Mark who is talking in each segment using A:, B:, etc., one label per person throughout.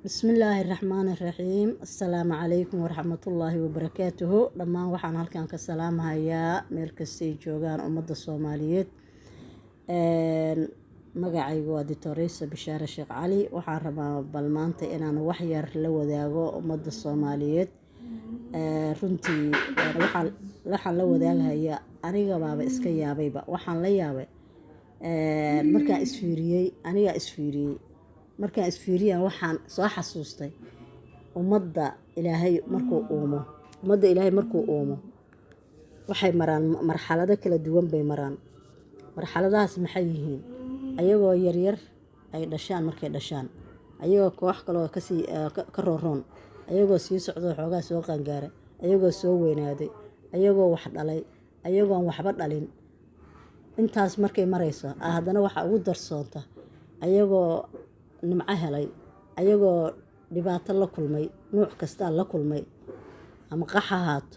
A: Bismillaahi raxmaani raxiim. Assalaamu calaykum waraxmatullaahi wabarakaatuhu. Dhammaan waxaan halkan ka salaamahayaa meel kastay joogaan ummadda Soomaaliyeed. Magacaygu waa Doctoreysa Bishaare Sheekh Cali. Waxaan rabaa bal maanta inaan wax yar la wadaago ummadda Soomaaliyeed. Runtii waxaan la wadaaghayaa, aniga baaba iska yaabayba. Waxaan la yaabay markaan isfiiriyey, anigaa isfiiriyey. Markaan isfiiriyaan waxaan soo xasuustay ummadda Ilaahay markuu uumo. Ummadda Ilaahay markuu uumo waxay maraan marxalado kala duwan bay maraan. Marxaladahaas maxay yihiin? Ayagoo yaryar ay dhashaan, markay dhashaan ayagoo koox kaloo kasii ka rooroon, ayagoo sii socdo xoogaa soo qaangaara, ayagoo soo weynaaday, ayagoo wax dhalay, ayagoon waxba dhalin. Intaas markay marayso, haddana waxaa ugu darsoonta ayagoo nimco helay, ayagoo dhibaato la kulmay, nuuc kastaa la kulmay, ama qax ha ahaato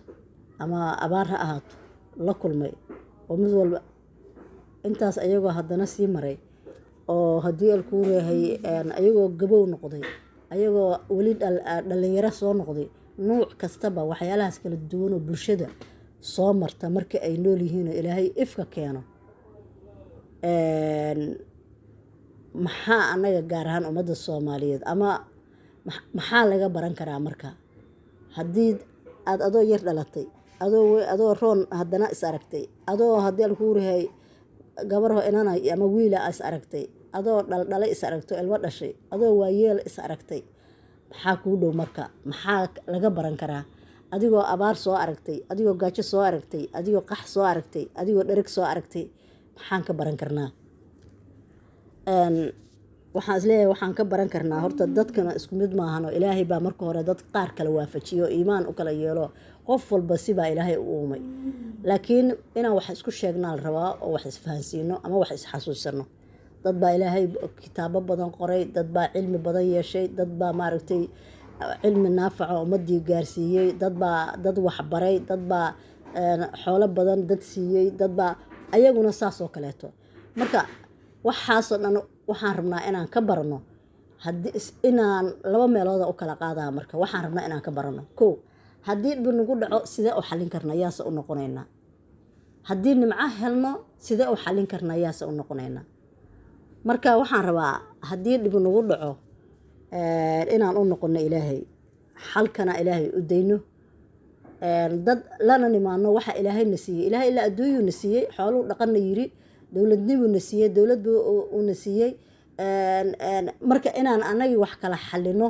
A: ama abaar ha ahaato, la kulmay oo mid walba intaas ayagoo haddana sii maray, oo haddii alkuu reehay ayagoo gabow noqday, ayagoo weli dhalinyaro soo noqday, nuuc kastaba waxyaalahaas kala duwan oo bulshada soo marta marka ay nool yihiin oo Ilaahay ifka keeno. Maxaa annaga gaar ahaan ummadda Soomaaliyeed ama maxaa laga baran karaa? Marka haddii aada adoo yar dhalatay, adoo roon haddana is aragtay, adoo haddii alkuu rahay gabarho inana ama wiila is aragtay, adoo dhaldhalay is aragto, ilmo dhashay, adoo waayeel is aragtay, maxaa kuu dhow? Marka maxaa laga baran karaa? Adigoo abaar soo aragtay, adigoo gaajo soo aragtay, adigoo qax soo aragtay, adigoo dhereg soo aragtay, maxaan ka baran karnaa? Waxaan isleeyahay waxaan ka baran karnaa, horta dadkana isku mid maahan oo Ilaahay baa marka hore dad qaar kala waafajiyo, iimaan u kala yeelo, qof walba sibaa Ilaahay u uumay. Laakiin inaan wax isku sheegnaa la rabaa oo wax isfahansiino ama wax isxasuusano. Dad baa Ilaahay kitaabo badan qoray, dad baa cilmi badan yeeshay, dad baa maaragtay cilmi naafaca ummadii gaarsiiyey, dad baa dad waxbaray, dad baa xoolo badan dad siiyey, dad baa ayaguna saas oo kaleeto. Marka waxaasoo dhan waxaan rabnaa inaan ka barano haddii inaan laba meelooda u kala qaadaa. Marka waxaan rabnaa inaan ka barano, kow, haddii dhib nagu dhaco sidee u xallin karnaa, yaase u noqonaynaa? Haddii nimco helno sidee u xallin karnaa, yaase u noqonaynaa? Marka waxaan rabaa haddii dhib nagu dhaco inaan u noqono Ilaahay, xalkana Ilaahay u dayno, dad lana nimaano waxa Ilaahay na siiyey. Ilaahay ilaa adduunyuu na siiyey, xooluu dhaqanna yiri, dowladnimuu na siiyey, dowlad buu uuna siiyey. Marka inaan anagii wax kala xalino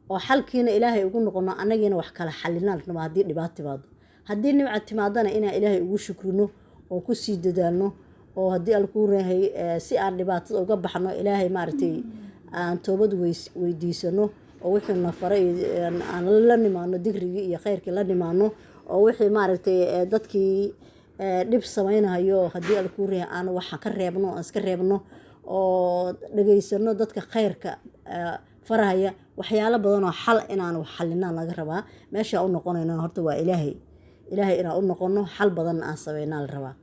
A: oo xalkiina Ilaahay ugu noqono, anagiina wax kala xalinaan rabaa haddii dhibaato timaado. Haddii nimca timaadana inaan Ilaahay ugu shukrino oo kusii dadaalno, oo haddii alkuu reehay si aan dhibaatada uga baxno Ilaahay maaragtay aan toobad weydiisano, oo wixii na faray aan la nimaano, dikrigii iyo khayrkii la nimaano, oo wixii maaragtay dadkii dhib samaynayo haddii alkuu reehay aan waxa ka reebno, aan iska reebno, oo dhageysano dadka khayrka farahaya. Waxyaalo badan oo xal inaan wax xalinaan laga rabaa. Meesha u noqonayno horta waa Ilaahay. Ilaahay inaan u noqono, xal badanna aan sameynaa la rabaa.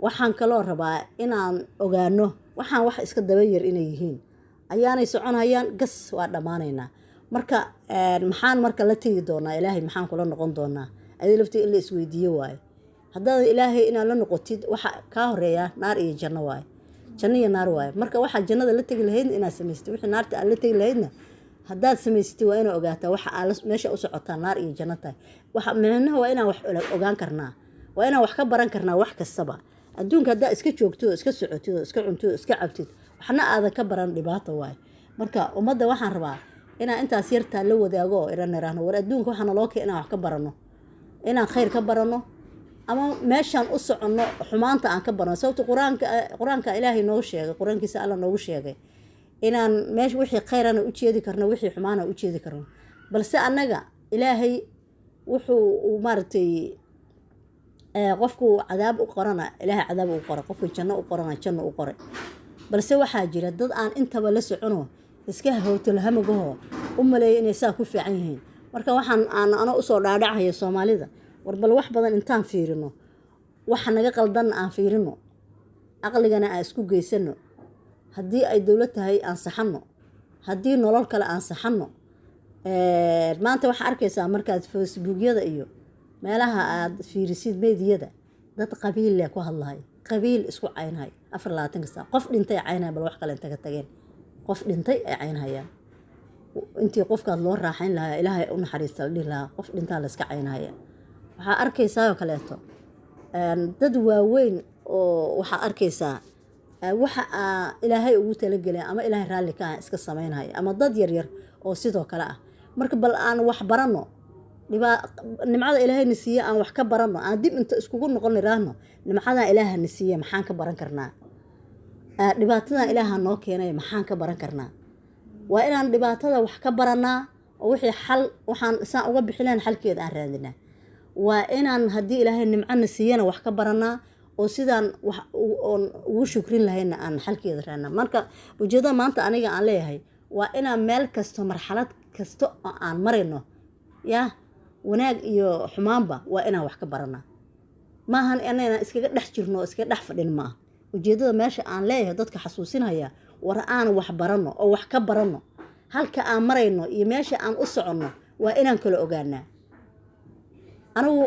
A: Waxaan kaloo rabaa inaan ogaano waxaan wax iska daba yar inay yihiin, ayaanay soconayaan, gas waa dhammaanaynaa. Marka maxaan marka la tegi doonaa? Ilaahay maxaan kula noqon doonaa? Ayada laftii in la isweydiiyo waaye. Haddaad Ilaahay inaad la noqotid, waxa kaa horeeya naar iyo janno waaye, janno iyo naar waaye. Marka waxaa jannada la tegi lahaydna inaad samaysatid, wixii naarta aad la tegi lahaydna haddaad samaysatid, waa inaad ogaataa waxa aad meesha u socotaa naar iyo janno tahay. Waxa micnaha waa inaan wax ogaan karnaa, waa inaan wax ka baran karnaa wax kastaba. Adduunka haddaa iska joogtid oo iska socotid oo iska cuntid oo iska cabtid, waxna aadan ka baran, dhibaato waaye. Marka ummadda waxaan rabaa inaan intaas yartaa la wadaago oo iran iraahno, war adduunka waxaa naloo keen inaan wax ka barano, inaan khayr ka barano ama meeshaan u soconno xumaanta aan ka barano. Sababta qur-aanka Ilaahay noogu sheegay, qur-aankiisa Alla noogu sheegay inaan meesha wixii khayrana u jeedi karno, wixii xumaana u jeedi karno. Balse annaga Ilaahay wuxuu uu maaragtay qofku cadaab u qorana Ilaahay cadaab u qoray, qofku janno u qorana janno u qoray. Balse waxaa jira dad aan intaba la socono, iska howtalhamagaho u maleeya inay saa ku fiican yihiin. Marka waxaan aan ana usoo dhaadhacaya Soomaalida, war bal wax badan intaan fiirino, waxa naga qaldanna aan fiirino, aqligana aan isku geysano. Haddii ay dowlad tahay aan saxano. Haddii nolol kale aan saxanno. Maanta waxaa arkaysaa markaad Facebookyada iyo meelaha aad fiirisid, meediyada, dad qabiil leh ku hadlahay, qabiil isku caynhay 24-ka saac. Qof dhintay caynhay, bal wax kale inta ka tageen qof dhintay ay caynhayaan. Intii qofkaad loo raaxayn lahaa, Ilaahay u naxariista la dhihi lahaa, qof dhintaa la iska caynhaya. Waxaa arkaysaa oo kaleeto dad waaweyn oo waxaa arkaysaa waxa Ilaahay ugu talagelay ama Ilaahay raalli ka ah iska samaynhaya, ama dad yaryar oo sidoo kale ah. Marka bal aan wax baranno, nimcada Ilaahayna siiye aan wax ka baranno, aan dib inta iskugu noqon iraahno: nimcadan Ilaahana siiye maxaan ka baran karnaa? Dhibaatadan Ilaaha noo keenay maxaan ka baran karnaa? Waa inaan dhibaatada wax ka baranaa oo wixii xal waxaan saan uga bixileen xalkeeda aan raadinaa. Waa inaan haddii Ilaahay nimcana siiyana wax ka baranaa oo sidaan wax oon ugu shukrin lahayna aan xalkeeda raadnaa. Marka ujeedada maanta aniga aan leeyahay waa inaan meel kasto, marxalad kasta oo aan marayno, yaa wanaag iyo xumaanba, waa inaan wax ka baranaa. Maahan inaynan iskaga dhex jirno oo iskaga dhex fadhin, maaha. Ujeedada meesha aan leeyahay dadka xasuusinaya: war aan wax baranno oo wax ka baranno halka aan marayno iyo meesha aan u soconno. Waa inaan kala ogaanaa. Anigu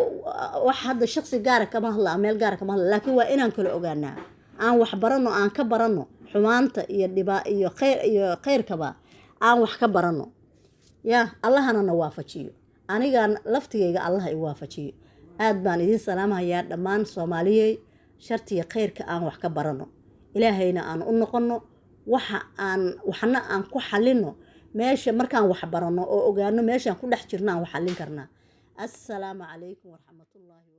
A: wax hadda shaqsi gaara kama hadla, meel gaara kama hadla, laakiin waa inaan kala ogaanaa. Aan wax baranno, aan ka baranno xumaanta iyo dhibaa iyo khayr iyo khayrkaba aan wax ka baranno. Yaa Allahana na waafajiyo, anigaan laftigayga Allaha i waafajiyo. Aad baan idiin salaamahayaa dhammaan Soomaaliyey. Shartiya khayrka aan wax ka baranno, Ilaahayna aan u noqonno, waxa aan waxna aan ku xalino meesha. Markaan wax baranno oo ogaano meeshaan ku dhex jirno aan wax xallin karnaa. Assalaamu calaykum waraxmatullaahi.